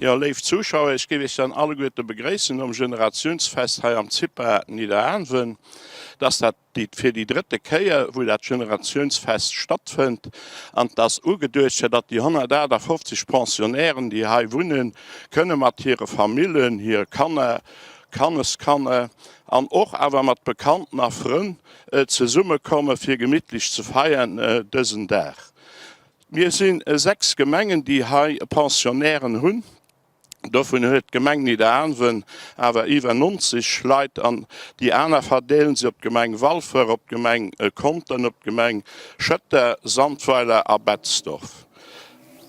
Jo, léif Zuschauer, ech géif Iech dann alleguerte begréissen um Generatiounsfest hei am CIPA Nidderaanwen. Et ass dat déi fir déi drëtte Kéier, wou dat Generatiounsfest stattfënnt an et ass ugeduecht, fir datt déi 158 Pensionnairen, déi hei wunnen, kënne mat hire Famillen, hire Kanner, Kanneskanner an och awer mat Bekannten a Frënn zesummekomme fir gemittlech ze feiern dësen Dag. Mir si 6 Gemengen, déi hei Pensionnairen hunn. Dovun huet d'Gemeng Nidderaanwen awer iwwer 90 Leit an déi aner verdeelen se op d'Gemeng Walfer, op d'Gemeng Contern, op d'Gemeng Schëtter, Sandweiler a Betzdorf.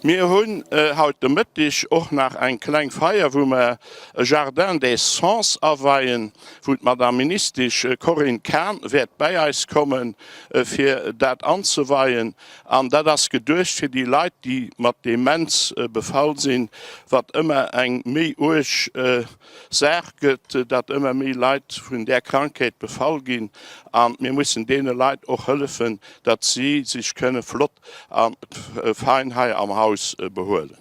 Mir hunn haut de Mëtteg och nach eng kleng Feier, wou mer e Jardin des Sens aweien, wou d'Madame Ministesch Corinne Cahen wäert bäi eis kommen, fir dat anzeweien. An dat ass geduecht fir déi Leit, déi mat Demenz befall sinn, wat ëmmer eng méi uerg Saach gëtt, datt ëmmer méi Leit vun där Krankheet befall ginn. A mir mussen deene Leit och hëllefen, datt si sech kënne flott a fein hei am Haus behuelen.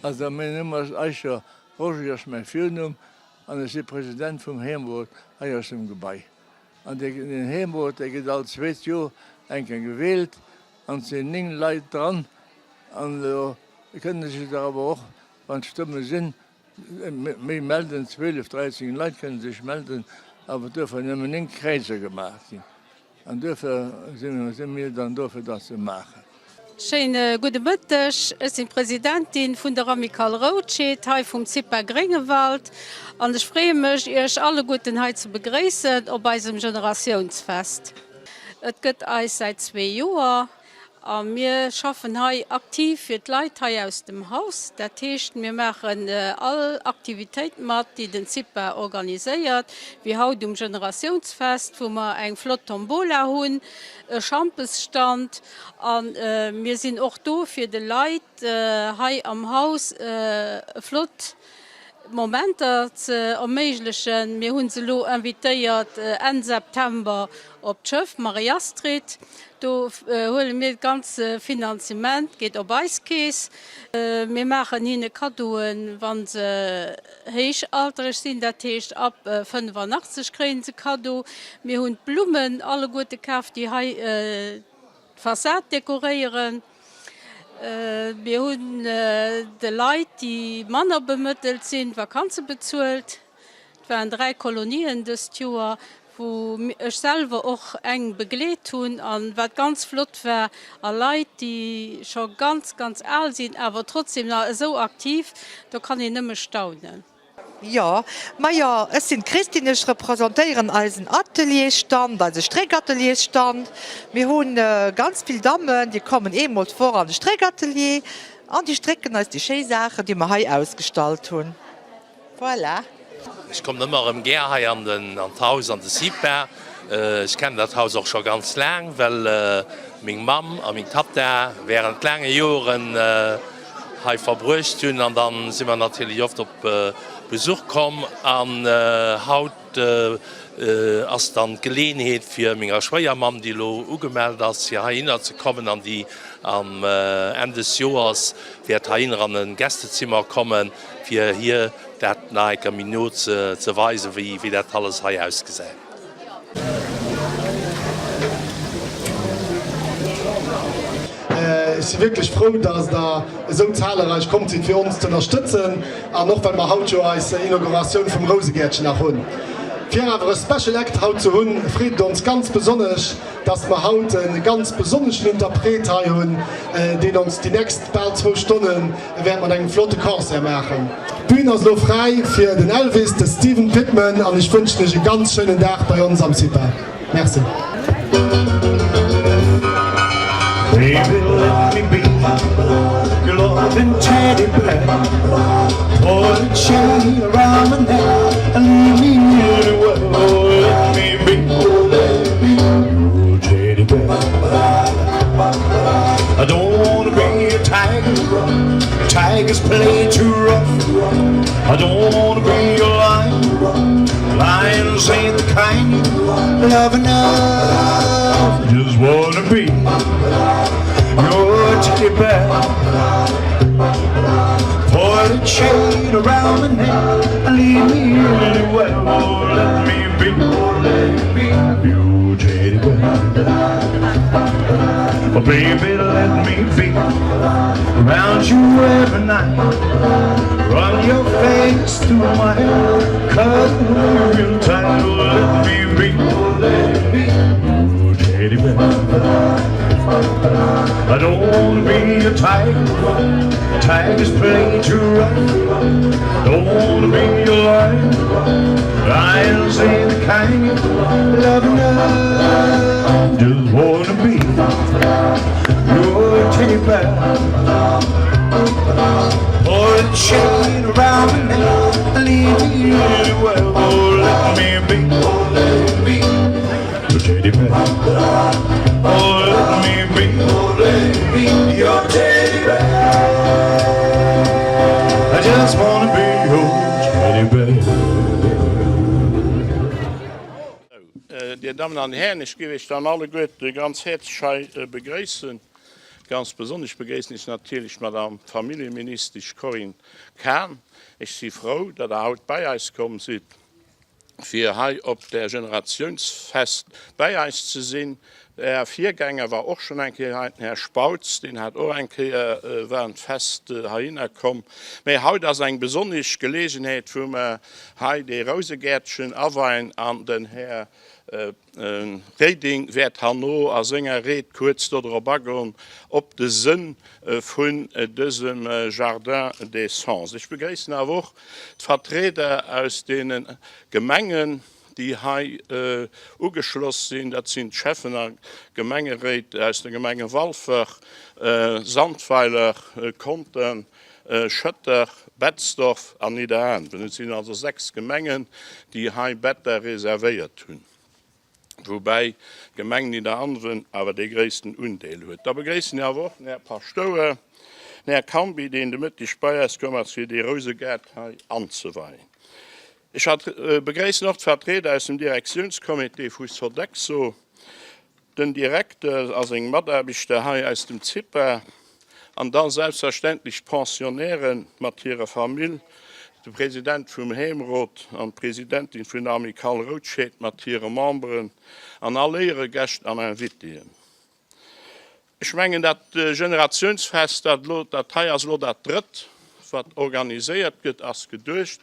Also mäin Numm ass Eicher Roger ass mäi Virnumm an ech si President vum Heemrot hei aus dem Gebai. An deen Heemrot, dee gëtt all zweet Joer eng Kéier gewielt an et sinn 9 Leit dran. An elo kënne sech der awer och, wann d'Stëmme sinn, méi melden, 12, 13 Leit kënne sech melden, awer et duerfen nëmmen 9 Kräizer gemaach ginn. An duerfir si mir dann do, fir dat ze maachen. Schéine gudde Mëtteg. Ech sinn d'Presidentin vun der Amicale Routscheed hei vum CIPA Gréngewald an ech freeë mech, Iech alleguerten hei ze begréissen op eisem Generatiounsfest. Et gëtt eis säit zwee Joer a mir schaffen hei aktiv fir d'Leit hei aus dem Haus. Dat heescht, mir maachen all Aktivitéit mat, déi den CIPA organiséiert, wéi haut um Generatiounsfest, wou mer eng flott Tombola hunn, e Schampesstand a mir sinn och do fir de Leit hei am Haus flott Momenter ze erméiglechen. Mir hu se elo invitéiert Enn September op d'Schëff Marie-Astrid. Do huele mir d'ganze Finanzement, geet op eis Keess. Mir maachen hinne Kaddoen, wa se héichaltereg sinn, dat heescht ab 85 kréien se Kaddo. Mir hunn d'Blummen alleguerte kaf, déi hei d'Fassad dekoréieren. Mir hunn de Leit, déi manner bemëttelt sinn, d'Vakanze bezuelt. Et waren 3 Kolonien dëst Joer, wou ech selwer och eng begleet hunn an wat ganz flott war, a Leit, déi scho ganz, ganz al sinn, awer trotzdem nach esou aktiv, do kann een nëmme staunen. Jo, majo, ech sinn d'Christine, ech representéieren eisen Ateliersstand, eise Stréckateliersstand. Mir hu ganz vill Dammen, déi kommen eemol d'Woch an de Stréckatelier an déi strécken eis déi schéi Saachen, déi mer hei ausgestallt hunn. Voilà. Ech kommen ëmmer erëm gär hei an d'Haus, an de CIPA. Ech kennen dat Haus och scho ganz laang, well meng Mamm a meng Tatta während laange Joren hei verbruecht hunn. An da si mer natierlech oft op Besuch komm. An haut ass dann d'Geleenheet fir menger Schwéiermamm, déi elo ugemellt ass, fir heihinner ze kommen an déi am Enn des Joers wäert heihinner an e Gästezimmer kommen, fir hir dat nach eng Kéier méi no ze weisen, wéi dat alles hei ausgesäit. Ech si wierklech frou, dass Der esou zahlereich komm sidd, fir ons ze ënnerstëtzen, an och well mer haut jo eis Inauguratioun vum Rousegäertchen nach hunn. Fir awer e Special Act haut ze hunn, freet et ons ganz besonnesch, dass mer haut e ganz besonneschen Interpret hei hunn, deen ons déi nächst bal zwou Stonne wäert mat engem flotte Concert maachen. D'Bühn ass elo fräi fir den Elvis, de Steven Pitman, an ech wënschen iech e ganz schéinen Dag bei ons am CIPA. Merci. a chain around my neck and leave me anywhere. Oh, let me be, oh, let me be your teddy bear. Oh, baby, let me be around you every night. Run your fingers through my hair, cuddle me real tight. Oh, let me be, oh, let me be your teddy bear. I don't wanna be a tiger, tigers play too rough. Don't wanna be a lion, lions ain't the kind you love enough. Just wanna be your teddy bear. Put a chain around my neck and leave me anywhere. Oh, let me be, oh, let me be your teddy bear. Oh, let me be, oh, let me be your teddy bear. I just wanna be your teddy bear. Dir Dammen an Hären, ech géif Iech dann alleguerte ganz häerzlech hei begréissen. Ganz besonnesch begréissen ech natierlech d'Madame Familljeministesch Corinne Cahen. Ech si frou, datt Der haut bei eis komm sidd, fir hei op där Generatiounsfest bäi eis ze sinn. Är Virgänger war och schonn eng Kéier hei, den Här Spautz, deen hat och eng Kéier war an d'Fest heihinner komm. Mä haut ass eng besonnesch Geleegenheet, wou mer hei dee Rousegäertchen aweien an den Här Reding wäert herno a senger Ried kuerz dodrop agoen, op de Sënn vun dësem Jardin des Sens. Ech begréissen awer och d'Vertrieder aus deene Gemengen, déi hei ugeschloss sinn. Dat sinn d'Schäffen a Gemengeréit aus de Gemenge Walfer, Sandweiler, Contern, Schëtter, Betzdorf an Nidderaanwen. Et sinn also 6 Gemengen, déi hei Better reservéiert hunn, woubäi d'Gemeng Nidderaanwen awer dee gréissten Undeel huet. Da begréissen ech awer och den Här Paschtouer, den Här Camby, deen de Mëtteg bei eis komm ass, fir dee Rousegaart hei anzeweien. Ech begréissen och d'Vertrieder aus dem Direktiounscomité vu Sodexo, den Direkter a seng Mataarbechter hei aus dem CIPA an da selbstverständlech d'Pensionnairë mat hirer Famill, de President vum Heemrot an d'Presidentin vun der Amicale Routscheed mat hire Memberen an all Éieregäscht an Invitéen. Ech mengen, dat Generatiounsfest, dat elo, dat hei ass elo dat drëtt, wat organiséiert gëtt, ass geduecht,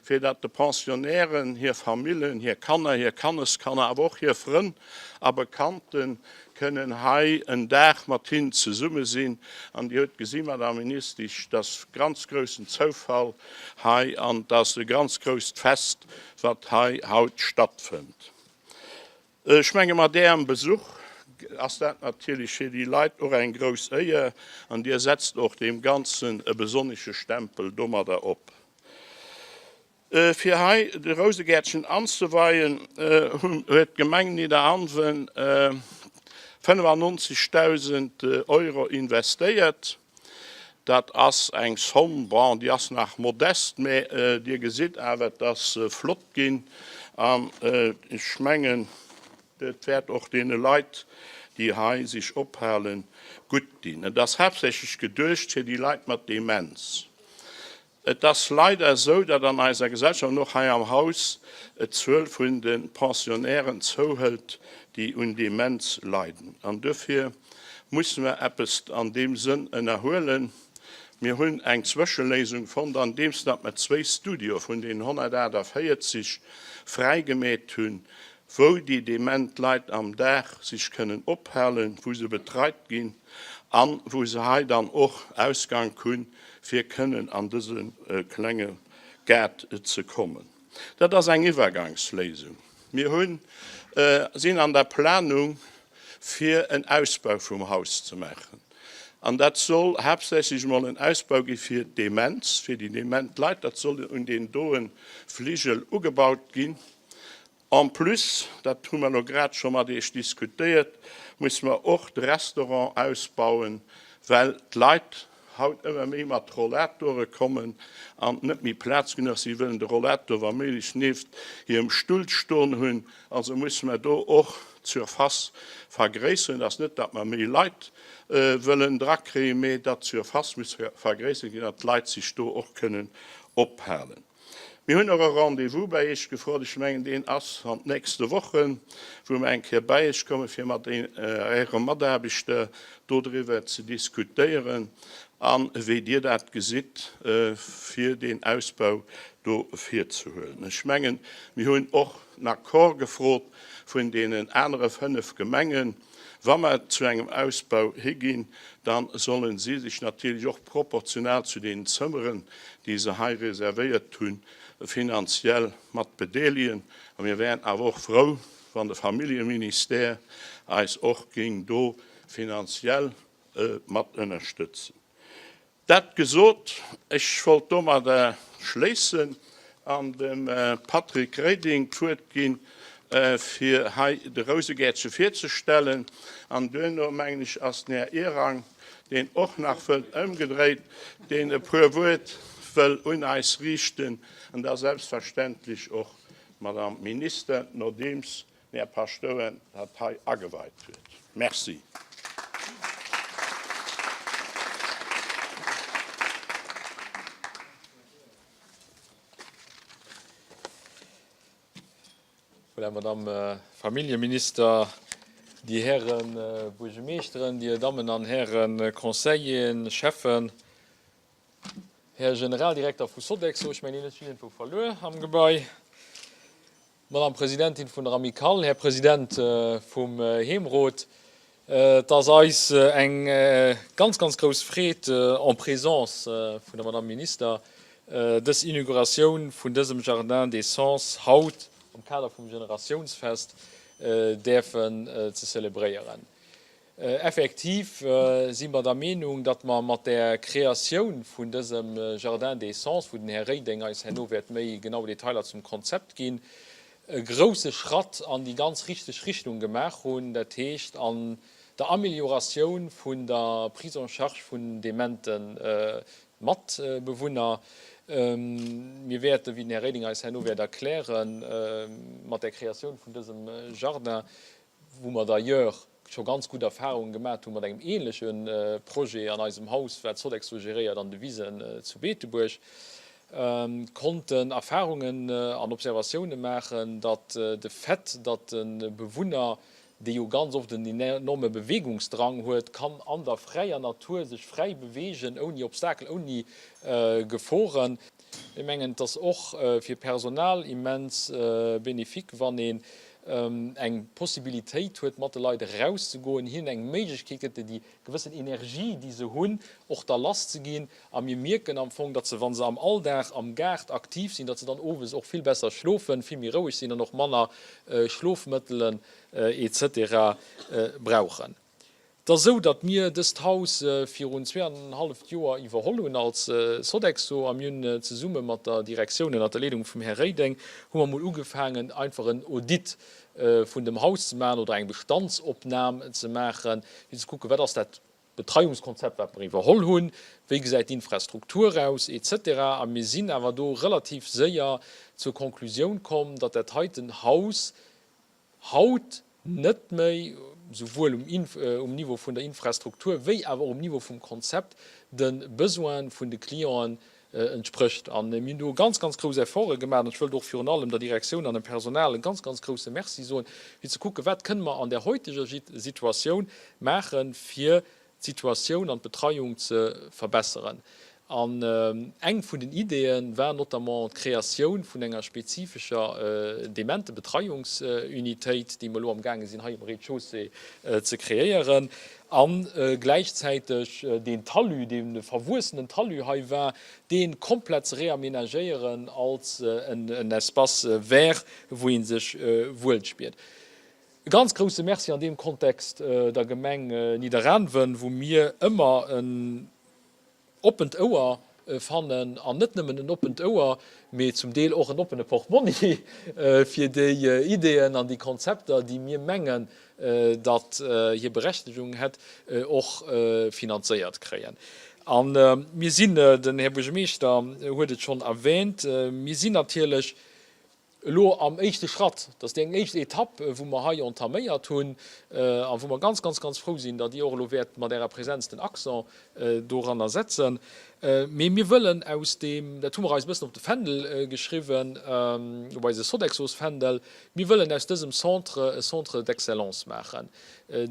fir datt de Pensionnairen hir Famillen, hir Kanner, hir Kanneskanner, awer och hir Frënn a Bekannte kënnen hei en Dag mat hinnen zesumme sinn. An Dir hutt gesi, Madame Ministesch, et ass ganz groussen Zoufall hei an et ass e ganz grousst Fest, wat hei haut stattfënnt. Ech menge mat Äerem Besuch ass dat natierlech fir déi Leit och eng grouss Éier an Dir setzt och deem Ganzen e besonnesche Stempel domadder op. Fir hei de Rousegäertchen anzeweien, huet d'Gemeng Nidderaanwen 95.000 Euro investéiert. Dat ass eng Somm, bon, déi ass nach modest, mä Dir gesitt awer, et ass flott ginn. An ech mengen, et wäert och deene Leit, déi hei sech ophalen, gutt dinn. Et ass haaptsächlech geduecht fir déi Leit mat Demenz. Et ass leider esou, datt an eiser Gesellschaft an och hei am Haus d'Zuel vun de Pensionnairen zouhëlt, déi un Demenz leiden. An duerfir musse mer eppes an deem Sënn ënnerhuelen. Mir hunn eng Zwëscheléisung fonnt, andeems datt mer zwéi Studioe vun deenen 148 fräigemeet hunn, wou déi dement Leit am Dag sech kënnen ophalen, wou se betreit ginn an wou se hei dann och Ausgank hunn, fir kënnen an dëse klenge Gaart ze kommen. Dat ass eng Iwwergangsléisung. Mir hunn, sinn an der Planung, fir en Ausbau vum Haus ze maachen. An dat soll haaptsächlech emol en Ausbau gi fir d'Demenz, fir déi dement Leit. Dat soll un deen doen Fligel ugebaut ginn. En plus, dat hu mer elo grad scho mat Iech diskutéiert, musse mer och de Restaurant ausbauen, well d'Leit. haut ëmmer méi mat Rollatore kommen an net méi Plaz genuch si wëllen de Rollator wa méiglech nieft hirem Stull stoen hunn. Also musse mer do och d'Surface vergréisseren. Et ass net, datt mer méi Leit wëllen drakréien, mee datt d'Surface muss vergréissert ginn, datt d'Leit sech do och kënnen ophalen. Mir hunn och e Rendez-vous bäi Iech gefrot, ech mengen deen ass an d'nächste Wochen, wou mer eng Kéier bäi Iech kommen, fir mat Äre Mataarbechter dodriwwer ze diskutéieren a wéi Dir dat gesitt, fir deen Ausbau do virzehuelen. Ech mengen, mir hunn och en Accord gefrot vun deenen anere 5 Gemengen. Wa mer zu engem Ausbau higinn, da solle si sech natierlech och proportional zu deenen Zëmmeren, déi se hei reservéiert hunn, finanziell mat bedeelegen. A mir wären awer och frou, wann de Familljeministère eis och géing do finanziell mat ënnerstëtzen. Dat gesot, ech wollt domadder schléissen an dem Patrick Reding d'Wuert ginn, fir hei de Rousegäertche virzestellen. An duerno, mengen ech, ass den Här Ihrang, deen och nach wëllt, ëmgedréit, deen e puer Wuert wëll un eis riichten, an da selbstverständlech och d'Madame Minister, nodeems den Här Paschtouer dat hei ageweit huet. Merci. Voilà, Madame Familljeminister, Dir Häre Buergemeeschteren, Dir Dammen an Häre Conseilleren, Schäffen, Här Generaldirekter vu Sodexo, ech mengen, deen huet sech iergendwou verluer am Gebai, Madame Presidentin vun der Amicale, Här President vum Heemrot, et ass eis eng ganz, ganz grouss Freed, en présence vun der Madame Minister, dës Inauguratioun vun dësem Jardin des Sens haut am Kader vum Generatiounsfest däerfen ze zelebréieren. Effektiv si mer der Meenung, datt mer mat där Kreatioun vun dësem Jardin des Sens, wou den Här Reding eis herno wäert méi genau Detailer zum Konzept ginn, e grouse Schratt an déi ganz richteg Richtung gemaach hunn, dat heescht an der Amélioratioun vun der Prise en charge vun demente Matbewunner. Mir wäerten, wéi den Här Reding eis herno wäert erklären, mat där Kreatioun vun dësem Jardin, wou mer d'ailleurs scho ganz gutt Erfahrungen gemat hu mat engem ähnleche Projet an eisem Haus, wat Sodexo geréiert an de Wisen zu Beetebuerg, konnten Erfahrungen an Observatiounen maachen, datt de Fait, datt de Bewunner, dee jo ganz oft en enorme Bewegungsdrang huet, kann an der fräier Natur sech fräi bewegen, ouni Obstakel, ouni Geforen. Mir mengen, et ass och fir d'Personal immens bénéfique, wann een eng Possibilitéit huet, mat de Leit erauszegoen, hinnen eng Méiglechkeet gëtt, déi gewëssen Energie, déi se hunn, och da lasszeginn. A mir mierken am Fong, datt se, wa se am Alldag am Gaart aktiv sinn, datt se dann owes och vill besser schlofen, vill méi roueg sinn an och manner Schlofmëttelen et cetera brauchen. Et ass esou, datt mir dëst Haus virun zweeanenhalleft Joer iwwerholl hunn als Sodexo a mir hunn zesumme mat der Direktioun ënnert der Leedung vum Här Reding hu mer mol ugefaangen einfach en Audit vun dem Haus ze maachen oder eng Bestandsopnam ze maachen, fir ze kucken, wat ass dat Betreiungskonzept wat mer iwwerholl hunn, wéi gesäit d'Infrastruktur aus et cetera. A mir sinn awer do relativ séier zur Konklusioun komm, datt dat heiten Haus haut net méi, souwuel um Niveau vun der Infrastruktur wéi awer och um Niveau vum Konzept, de Besoine vun de Clienten entsprécht. A mir hunn do ganz, ganz grouss Efforte gemaach, an ech wëllt och virun allem der Direktioun an dem Personal e ganz, ganz grouse Merci soen, fir ze kucken, wat kënne mer an där heuteger Situatioun maachen, fir d'Situatioun an d'Betreiung ze verbesseren. An eng vun den Ideeë war notamment d'Kreatioun vun enger spezifescher Dementebetreiungsunitéit, déi mer elo amgaange sinn hei um Rez-de-chaussée ze kreéieren, a gläichzäiteg deen Talus, dee verwuessenen Talus hei war, dee komplett ze reamenagéieren als en Espace vert, wou ee sech wuelspiert. E ganz grousse Merci an deem Kontext der Gemeng Nidderaanwen, wou mir ëmmer en oppent Ouer fannen, an net nëmmen en oppent Ouer, mee zum Deel och en oppene Portmonni fir déi Ideeën an déi Konzepter, déi mir mengen, datt hir Berechtegung hätt, och finanzéiert kréien. A mir sinn, den Här Buergermeeschter huet et schonn erwähnt, mir sinn natierlech elo am éischte Schratt, dat ass déi eng éischt Etapp, wou mer hei entaméiert hunn a wou mer ganz, ganz, ganz frou sinn, datt Dir och elo wäert mat Ärer Präsenz den Accent doranner setzen. Mee mir wëllen aus deem, dat hu mer eis e bëssen op de Fändel geschriwwen, op eise Sodexos-Fändel, mir wëllen aus dësem Centre e Centre d'excellence maachen,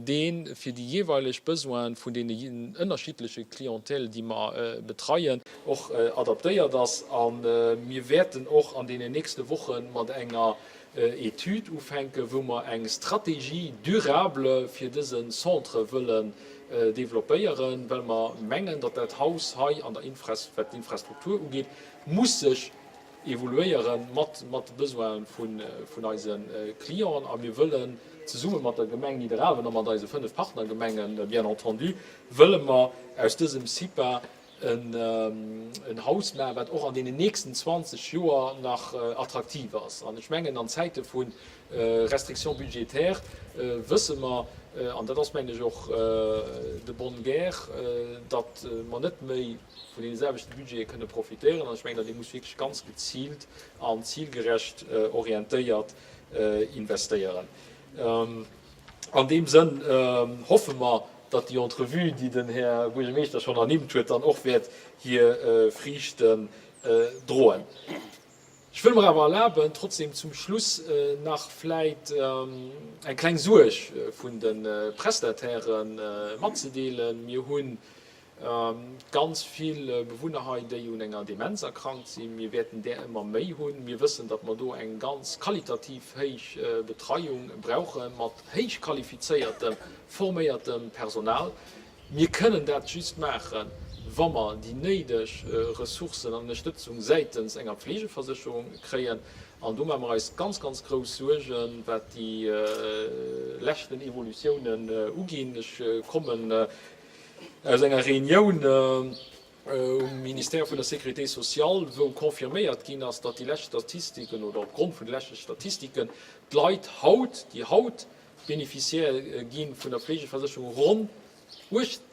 dee fir déi jeeweileg Besoine vun deene ënnerschiddleche Clientèle, déi mer betreien, och adaptéiert ass. A mir wäerten och an deenen nächste Woche mat enger Etüd ufänken, wou mer eng Stratégie durable fir dëse Centre wëllen developpéieren, well mer mengen, datt dat Haus hei an der Infra, wat d'Infrastruktur ugeet, muss sech evoluéiere mat mat de Besoine vun eise Clienten. A mir wëllen zesumme mat der Gemeng Nidderaanwen a mat eise 5 Partnergemengen, bien entendu, wëlle mer aus dësem CIPA en Haus maachen, wat och an deenen nächsten 20 Joer nach attraktiv ass. An ech mengen, an Zäite vu Restrictions budgétaires wësse mer, an dat ass, mengen ech, och de bonne guerre, datt mer net méi vun deene selwechte Budgete kënne profitéieren. An ech mengen, datt ee muss wierklech ganz geziilt an zilgerecht orientéiert investéieren. An deem Sënn hoffe mer, datt déi Entrevue, déi den Här Buergermeeschter schonn ernimmt huet, dann och wäert hir Friichten droen. Ech wëll mer awer erlaben, trotzdem zum Schluss nach vläit eng kleng Suerg vun de Prestataire matzedeelen. Mir hu ganz vill Bewunner hei, déi un enger Demenz erkrankt sinn. Mir wäerten där ëmmer méi hunn. Mir wëssen, datt mer do eng ganz qualitativ héich Betreiung brauche mat héich qualifizéiertem, forméiertem Personal. Mir kënnen dat just maachen, wa mer déi néideg Ressourcen an Ënnerstëtzung säitens enger Pflegeversécherung kréien. An do maache mer eis ganz, ganz grouss Suergen, wat déi leschten Evolutiounen uginn. Ech kommen aus enger Reunioun um Ministère vun der Sécurité sociale, wou confirméiert ginn ass, datt déi lescht Statistiken oder opgrond vun de leschte Statistiken d'Leit haut, déi haut Bénéficiaire gi vun der Fleegeversécherung, ronn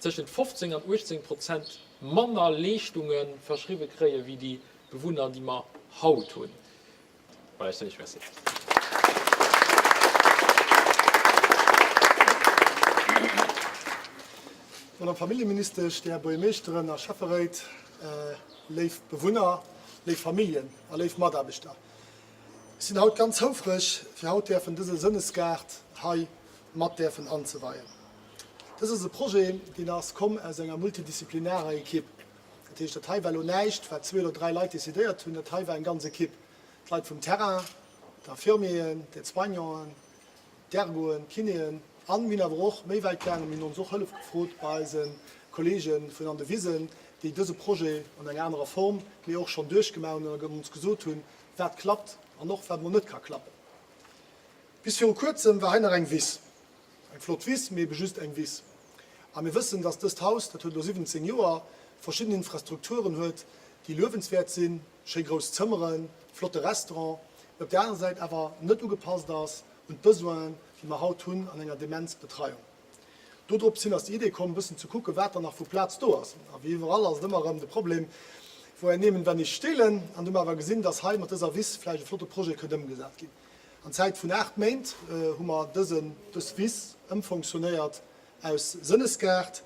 tëschent 15 an 18 Prozent manner Leeschtunge verschriwwe kréie wéi déi Bewunner, déi mer haut hunn. Voilà, ech soen Iech Merci. Madame Familljeministesch, Dir Här Buergermeeschteren a Schäfferéit, léif Bewunner, léif Familljen a léif Mataarbechter. Ech sinn haut ganz houfreg, fir haut däerfen dëse Sënnesgaart hei mat däerfen anzeweien. Dës ass e Projet, deen ass komm aus enger multidisziplinarer Equipe. Dat heescht, dat hei war elo näischt, wat zwee oder dräi Leit decidéiert hunn, dat hei war eng ganz Equipe, d'Leit vum Terrain, d'Infirmieren, d'Aide-soignanten, d'Ergoen, d'Kinéen an mir hunn awer och méi wäit gaangen, mir hunn ons och Hëllef gefrot bei eise Kollege vun An de Wisen, déi dëse Projet an enger anerer Form, mee och schonn duerchgemaach hunn an ons gesot hunn, wat klappt an och wat mol net ka klappen. Bis viru kuerzem war hei nach eng Wiss. Eng flott Wiss, mee ebe just eng Wiss. A mir wëssen, dass dëst Haus, dat huet elo 17 Joer, verschidden Infrastrukturen huet, déi luewenswäert sinn, schéi grouss Zëmmeren, flotte Restaurant, mee op där anerer Säit awer net ugepasst ass un d'Besoinen, déi mer haut hunn an enger Demenzbetreiung. Dodrops hin ass déi Idee komm, e bëssen ze kucken, wat dann nach vu Plaz do ass. A wéi iwwerall ass et ëmmer erëm de Problem, Woher nehmen, wenn nicht stehlen? An du hu mer awer gesinn, dass hei mat dëser Wiss vläicht e flotte Projet kënnt ëmgesat ginn. An Zäit vun 8 Méint hu mer dësen, dës Wiss ëmfonctionnéiert aus Sënnesgaart.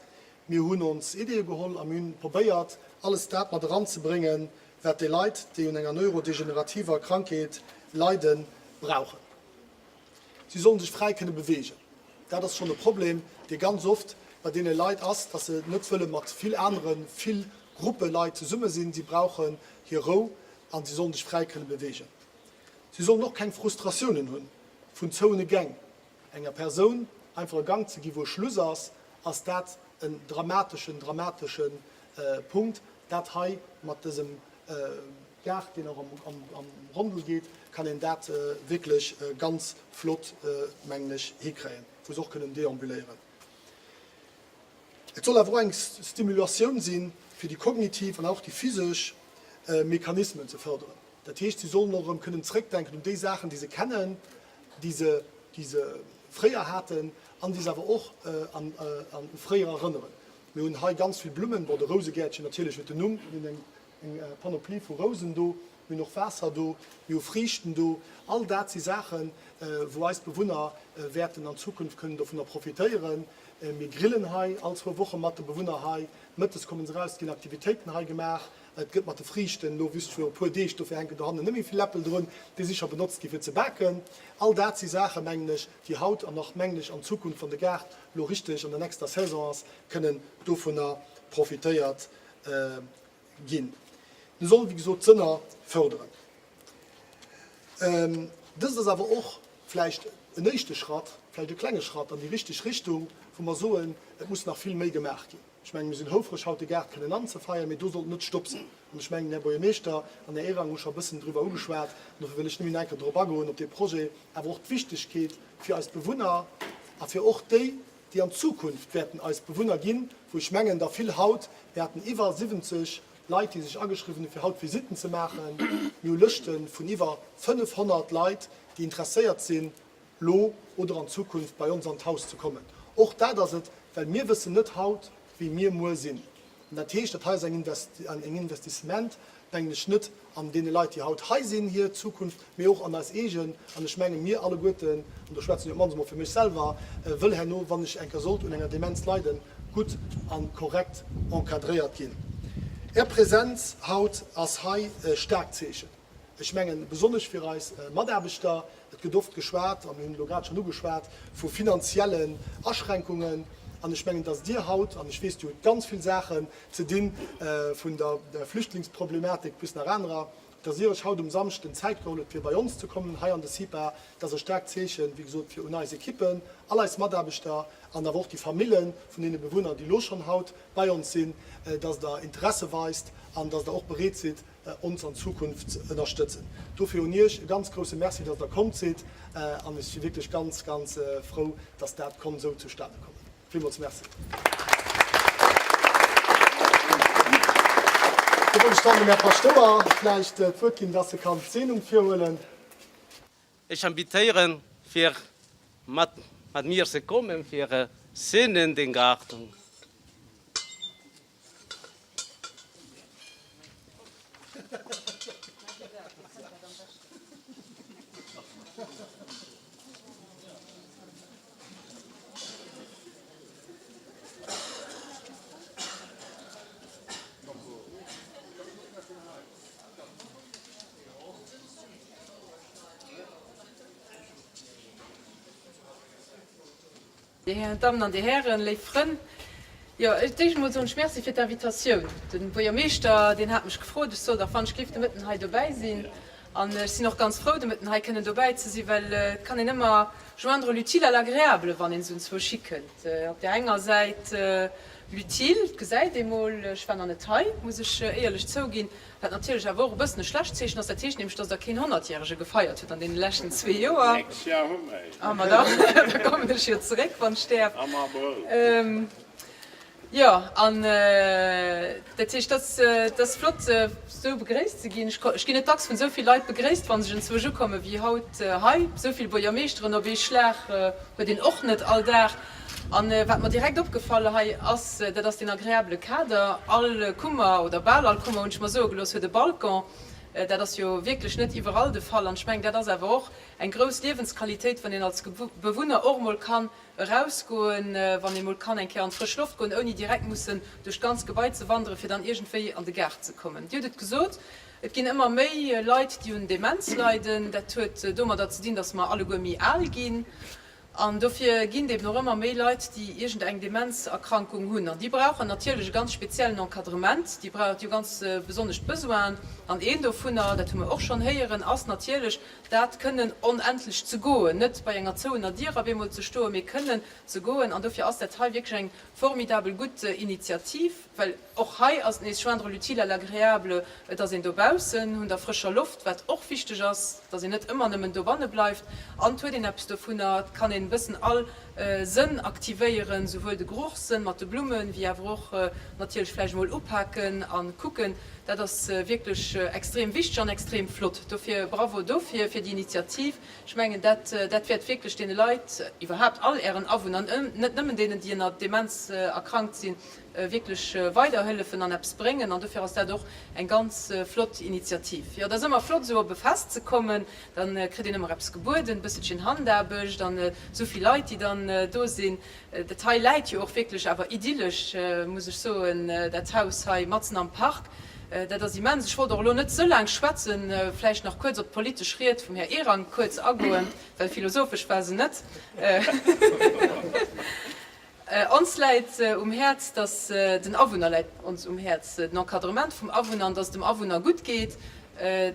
Mir hunn ons Ideeë geholl a mir hunn probéiert, alles dat mat eranzebréngen, wat déi Leit, déi un enger neurodegenerativer Krankheet leiden, brauchen. Si sollen sech fräi kënne beweegen. Dat ass schonn e Problem, dee ganz oft bei deene Leit ass, dass se net wëlle mat vill anere, vill Gruppe Leit zesumme sinn. Si brauchen hir Rou a si sollen sech fräi kënne beweegen. Si sollen och keng Frustratiounen hunn vun zouene Gäng. Enger Persoun einfach e Gang ze gi wou e Schluss ass, ass dat en dramateschen, dramatesche Punkt. Dat hei mat dësem Gaart, deen och am Rondel geet, kann een dat wierklech ganz flott, mengen ech, hikréien, wou se och kënnen deambuléieren. Et soll awer och eng Stimulatioun sinn, fir déi kognitiv an och déi physesch Mechanismen ze fërderen. Dat heescht, si sollen och erëm kënnen zrëckdenken un déi Saachen, déi se kennen, déi se, déi se fréier haten an déi se awer och u fréier erënneren. Mir hunn hei ganz vill Blummen, bon de Rousegäertchen natierlech huet den Numm, mir hunn eng Panoplie vu Rousen do, mir hunn och Waasser do, mir hu Friichten do. All dat si Saachen, wou eis Bewunner wäerten an Zukunft kënnen dovunner profitéieren. Mir grillen hei all zwou Woche mat de Bewunner hei. Mëttes kommen se eraus, et ginn Aktivitéiten hei gemaach. Et gëtt mat de Friichten elo just fir e puer Deeg, dofir hänken dohannen net méi vill Äppel drun, déi si scho benotzt gi fir ze baken. All dat si Saachen, mengen ech, déi haut an och, mengen ech, an Zukunft, wann de Gaart elo richteg an der nächster Saison ass, kënnen dovunner profitéiert ginn. En soll, wéi gesot, d'Sënner fërderen. Dëst ass awer och vläicht en éischte Schratt, vläicht e klenge Schratt an déi richteg Richtung, wou mer soen, et muss nach vill méi gemaach ginn. Ech mengen, mir sinn houfreg, haut de Gaart kënnen anzefeieren, mee do sollt net Stopp sinn. An ech mengen, den Här Buergermeeschter an den Här Ehrang hu scho e bëssen driwwer ugeschwat, an dofir wëll ech nëmme nach eng Kéier drop agoen, op dee Projet, awer och d'Wichtegkeet fir eis Bewunner a fir och déi, déi an Zukunft wäerten eis Bewunner ginn, wou ech mengen, der vill haut, mir haten iwwer 70 Leit, déi sech ageschriwwen hunn, fir haut Visitten ze maachen. Mir hu Lëschte vun iwwer 500 Leit, déi interesséiert sinn, lo oder an Zukunft bei ons an d'Haus ze kommen. Och dat ass et, well mir wëssen net haut, wéi mir muer sinn. An dat heescht, dat hei ass eng Investissement, mengen ech, net an deene Leit, déi haut hei sinn, hir Zukunft, mee och an eis eegen. An ech menge mir alleguerten, an do schwätzen ech op d'mannst emol fir mech selwer, wëll herno, wann ech eng Kéier sollt un enger Demenz leiden, gutt a korrekt encadréiert ginn. Är Präsenz haut ass hei e staarkt Zeechen. Ech mengen, besonnesch fir eis Mataarbechter, et gëtt oft geschwat, a mir hunn et elo grad schonn ugeschwat, vu finanziellen Aschränkungen. An ech mengen, dass Dir haut, an ech weess, Dir hutt ganz vill Saachen ze dinn, vun der Flüchtlingsproblematik bis nach anerer, dass Dir Iech haut um Samschden Zäit geholl hutt, fir bei ons ze kommen hei an de CIPA, dat ass e staarkt Zeechen, wéi gesot, fir un eis Ekippen, all eis Mataarbechter an awer och déi Famille vun deene Bewunner, déi elo schonn haut bei ons sinn, dass Der Interesse weist an dass Der och bereet sidd, ons an Zukunft ze ënnerstëtzen. Dofir un Iech e ganz grousse Merci, dass Der komm sidd an ech si wierklech ganz, ganz frou, dass dat konnt esou zustane kommen. Villmools Merci. Do wollt ech dann dem Här Paschtouer vläicht d'Wuert ginn, dass e kann d'Seenung virhuelen. Ech invitéieren fir mat mir ze kommen fir seenen den Garten. Dir Dammen an Dir Hären, léif Frënn, jo, d'éischt emol soen ech Merci fir d'Invitatioun. De Buergermeeschter, deen hat mech gefrot, ech soll dach wann ech géif de Mëtten hei dobäi sinn. An ech sinn och ganz frou, de Mëtten hei kënnen dobäi ze sinn, well et kann een ëmmer joindre l'utile à l'agréable, wann een esou enzwousch hikënnt. Op där enger Säit l'utile, et gesäit ee mol, ech war nach net hei, muss ech éierlech zouginn, Wat natierlech awer och e bëssen e schlecht Zeechen ass, dat heescht nämlech, dass Der keen Honnertjärege gefeiert hutt an deene leschten zwee Joer. Nächst Jahr hu mer een. Ah, ma da kommen ech jo zeréck, wann ech däerf. Am Abrëll. Jo, an dat heescht, dat ass flott, esou begréisst ze ginn. Ech ginn net dacks vun esou vill Leit begréisst, wa sech enzwousch ukommen, wéi haut hei. Esou vill Buergermeeschteren op ee Schlag huet een och net all Dag. An wat mer direkt opgefall hei ass, dat ass deen agreabele Kader. All Kummer, oder bal all Kummer, hunn ech mer soe gelooss, huet e Balcon. Dat ass jo wierklech net iwwerall de Fall. An ech mengen, dat ass awer och eng grouss Liewensqualitéit, wann een als Bewunner och emol kann erausgoen, wann ee mol kann eng Kéier an d'frësch Loft goen, ouni direkt mussen duerch d'ganz Gebai ze wanderen, fir dann iergendwéi an de Gaart ze kommen. Dir hutt et gesot, et ginn ëmmer méi Leit, déi un Demenz leiden. Dat huet domadder ze dinn, datt mer alleguer méi al ginn. An dofir ginn et eben och ëmmer méi Leit, déi iergend eng Demenzerkrankung hunn. An déi brauchen natierlech e ganz speziellen Encadrement, déi brauchen, déi hu ganz besonnesch Besoinen. An een dovunner, dat hu mer och schonn héieren, ass natierlech dat kënnen onendlech ze goen, net bei enger zouener Dier op eemol ze stoen, mee kënnen ze goen. An dofir ass dat hei wierklech eng formidabel gutt Initiativ, well Och hei ass et nees joindre l'utile à l'agréable, et ass een dobaussen, hunn der frëscher Loft, wat och wichteg ass, dass een net ëmmer nëmmen dobanne bleift, an et huet een eppes dovunner, et kann een e bëssen all Sënn aktivéieren, souwuel de Geruchssënn mat de Blummen, wéi awer och natierlech vläicht emol upaken a kucken. Dat ass wierklech extrem wichteg an extrem flott. Dofir Bravo dofir, fir déi Initiativ. Ech mengen, dat dat wäert wierklech deene Leit, iwwerhaapt all Ären Awunner, net nëmmen deenen, déi ënner Demenz erkrankt sinn. wierklech weiderhëllefen an eppes bréngen. An dofir ass dat och eng ganz flott Initiativ. Jo, et ass ëmmer flott, esou op e Fest ze kommen. Da kritt een ëmmer eppes gebueden, e bësselchen Handaarbecht an esou vill Leit, déi dann do sinn. Dat hei läit jo och wierklech awer idyllesch, muss ech soen, dat Haus hei matzen am Park. Dat ass immens. Ech wollt och elo net ze laang schwätzen, vläicht nach kuerz op d'politesch Ried vum Här Ehrang kuerz agoen, well philosophesch war se net. Ons läit um Häerz, dass den Awunner läit ons um Häerz, den Encadrement vum Awunner an dass et dem Awunner gutt geet.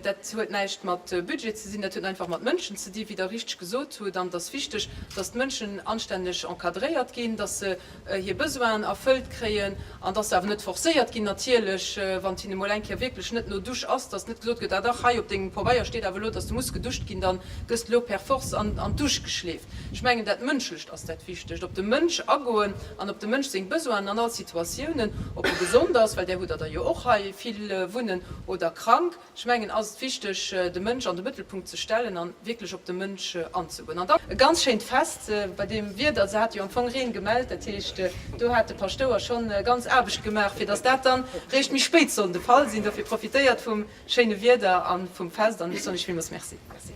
Dat huet näischt mat Budget ze sinn, dat huet einfach mat Mënschen ze dinn, wéi Der richteg gesot hutt. An et ass wichteg, dass d'Mënschen anstänneg encadréiert ginn, dass se hir Besoinen erfëllt kréien an dass se awer net forcéiert ginn natierlech, wann et hinne mol eng Kéier wierklech net no Dusch ass, dass net gesot gëtt, ah dach, hei op dengem Pabeier steet awer elo, dass du muss geduscht ginn, dann gëss de elo per force an d'Dusch geschleeft. Ech mengen, dat Mënschlecht ass dat Wichtegt, op de Mënsch agoen an op de Mënsch seng Besoinen an all Situatiounen, ob e gesond ass, well där hutt Der der jo och hei vill wunnen, oder krank. Ech mengen, ass et wichteg, de Mënsch an de Mëttelpunkt ze stellen an wierklech op de Mënsch anzegoen. An dann e ganz schéint Fest bei deem Wieder. Se hate jo am Fong Reen gemellt, dat heescht, do hat de Paschtouer schonn ganz Aarbecht gemaach, fir dass dat dann réischt méi spéit soll de Fall sinn. Dofir profitéiert vum schéine Wieder an vum Fest an ech soen iech villmools Merci. Merci.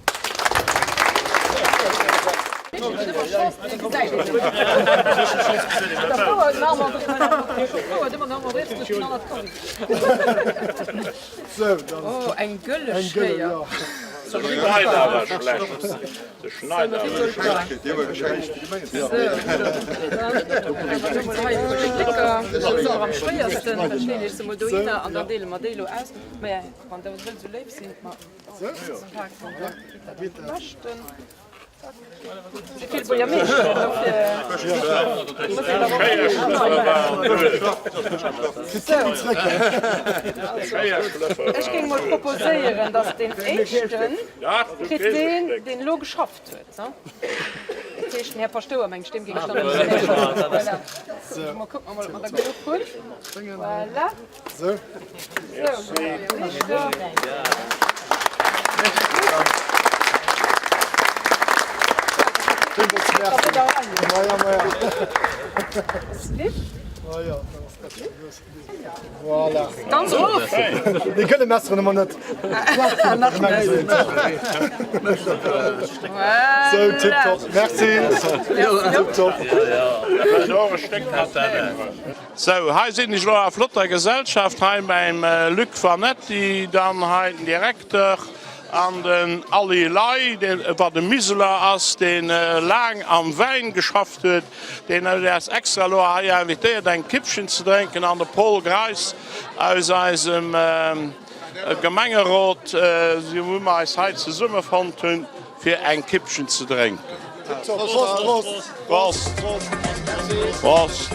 Oh, eng gëlle Schléier. Ech géing mol proposéieren, datt deen éischten kritt deen, deen elo geschafft huet. Dat heescht, den Här Paschtouer, meng Stëmm géing ech dann e bësse méi. Voilà. Mol kucken, ob mer der genuch hunn. Voilà. Sou, Här Buergermeeschter. Ganz erof! Déi gëlle Messeren hu mer net. Nach net. Sou, tiptop. Merci. Tiptop. Sou, hei sinn ech elo a flotter Gesellschaft, hei beim Luc Vanetti, dann hei den Direkter an den Aly Ley, deen wat e Miseler ass, deen laang am Wäin geschafft huet, deen huet äis extra elo hei invitéiert eng Kippchen ze drénken, an de Paul Greis aus eisem Gemengerot, wou mer eis hei zesummefonnt hunn. Fir eng Kippchen ze drénken. Prost! Prost! Prost!